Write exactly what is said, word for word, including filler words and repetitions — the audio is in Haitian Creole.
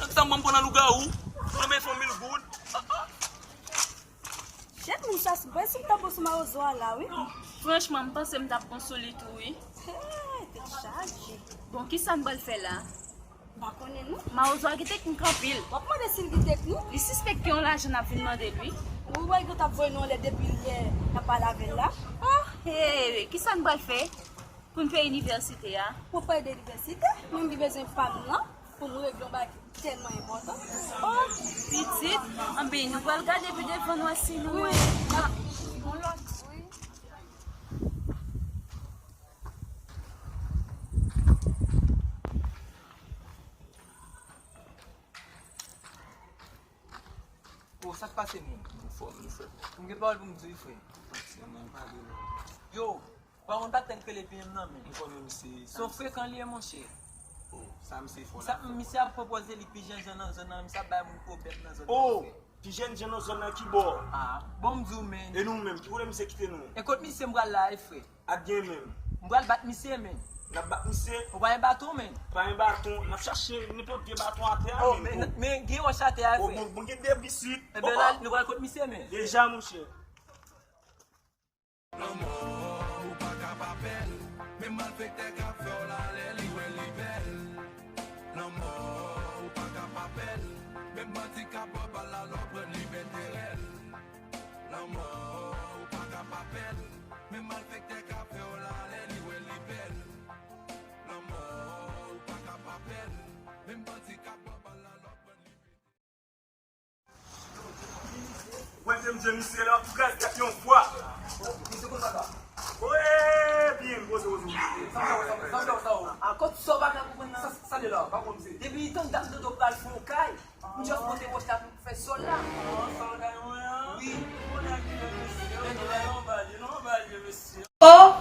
Nèg sa m pran nan lougawou. Mwen men fon mil goud. Jèt moun sa, mwen si m ta bon sou mawozo a la, wi. Franchman, m panse m t ap bon sou li tou, wi. Hey, tèt chaje. Bon, kisa n pral fè la? M pa konnen, non. Mawozo a gen teknik anpil. W ap mande si l gen teknik? Li sispèk ke yon lajan n ap vin mande l, wi. Wi, w wè, yo t ap voye nou anlè depi yè, n ap pale avè l la. Oh, hey, kisa n pral fè? Pou n peye inivèsite a. Pou peye de inivèsite, mwen m gen bezwen pa m nan, pou m regle yon bagay ki tèlman enpòtan. Oh, pitit, anben, nou pral gade pi devan nou wè si nou wè yon lòt. Oh, sa k pase, moun? Anfòm, wi, frè. M gen pawòl pou m di w, frè. Yo, pa konn pa tèt k rele P M nan, men. M konnen misye. Se yon frekan li ye, monchè. Oh, sa misye fò la. Sa misye ap pwopoze li pi jènjan nan zòn nan, misye ap bay moun pwobèb nan zòn nan, frè. Oh, pi jènjan nan zòn nan ki bò? Ah, bon, m di w, men. E nou menm, ki kote misye kite nou? E kot misye m pral la, e frè? Ak gen menm. M pral bat misye, men. N ap bat misye? Ou pa gen baton, men? Pa gen baton. N ap chache nenpòt vye baton atè a, men. Oh, men, men gen wòch atè a, frè. Oh, bon, bon, gen de bisit. Enben la, nou pral kot misye, men. Deja, monchè. Lanmò, ou pa ka pa pè l. Menm malfektè k ap fè w lalè, li wè li bèl. Lanmò, ou pa ka pa pè l. Menm bandi k ap ba w bal la, lè w pran li pètè rèl. Lanmò, ou pa ka pa pè l. Menm malfektè k ap fè w lalè, li wè li bèl. Lanmò, ou pa ka pa pè l. Menm bandi k ap ba w bal la, lè w pran li pètè. Wè, m di misye la, pou gaz gate yon fwa. Misye konn sa ka. Oye, byen, poze, poze, poze. Sa, sa, sa, sa, sa, sa. A, kot sa w pa ka konprann nan? Sa, sa de la, pa konn misye. Depi tan dam dodo pral fon kay, m just pote wòch la pou m fè sòl la. An, sòl kay mwen an? Wi. Konnen ki mesye, non, non, ba li, non, ba li, mesye. Oh!